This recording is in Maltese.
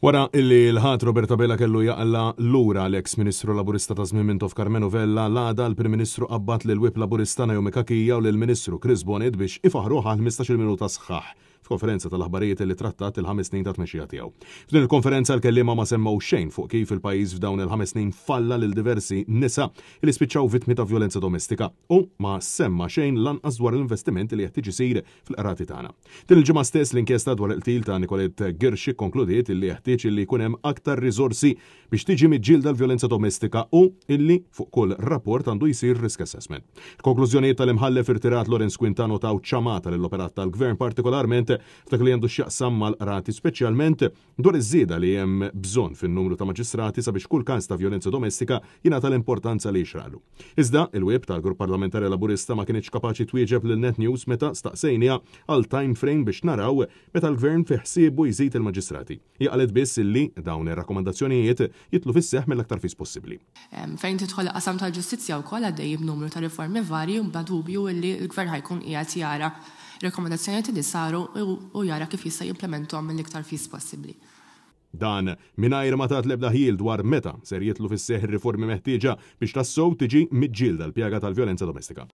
Wara illi l-Ħadd Robert Abela kellu jaqla' lura l-eks Ministru Laburista ta' żmien Mintoff Karmenu Vella, l-għada l-Prim Ministru qabbad lill-Whip Laburista Naomi Cachia u lill-Ministru Chris Bonett biex ifaħħruh għal 15-il minuta sħaħ f'konferenza tal-aħbarijiet li trattat il-ħames snin ta' tmexxija tiegħu. F'din il-konferenza l-kelliema ma semmew xejn fuq kif il-pajjiż f'dawn il-ħames snin falla lil diversi nisa li spiċċaw vittmi ta' vjolenza domestika u ma semma xejn lanqas dwar l-investiment li jeħtieġ isir fil-qrati tagħna. Din il-ġimgħa stess l-inkjesta dwar il-qtil ta' Nicolette Ghirxi kkonkludiet illi jeħtieġ illi jkun hemm aktar riżorsi biex tiġi miġġielda l-vjolenza domestika u illi fuq kull rapport għandu jsir risk assessment. Il-konklużjonijiet tal-Imħallef irtirat Lawrence Quintano taw ċamata lill-operat tal-Gvern partikolarment f'dak li għandu x'jaqsam mal-qrati speċjalment dwar iż-żieda li hemm bżonn fin-numru ta' maġistrati sabiex kull każ ta' vjolenza domestika jingħata l-importanza li jixraqlu. Iżda, il-Whip tal-Grupp Parlamentari Laburista ma kinitx kapaċi twieġeb lil Net News meta staqsejniha għal time frame biex naraw meta l-Gvern fi ħsiebu jżid il-maġistrati. Hi qalet biss illi dawn ir-rakkomandazzjonijiet jidħlu fis-seħħ mill-aktar fis possibbli. Fejn tidħol il-qasam tal-ġustizzja wkoll għaddejjin b'numru ta' riformi varji u bla dubju illi l-Gvern ħa jkun qiegħed jara rekomendazzjonijiet li saru u jara kif jista' jimplementhom mill-iktar fis possibbli. Dan mingħajr ma tat l-ebda ħjiel dwar meta ser jidħlu fis-seħħ ir-riformi meħtieġa biex tassew tiġi miġġielda l-pjaga tal-vjolenza domestika.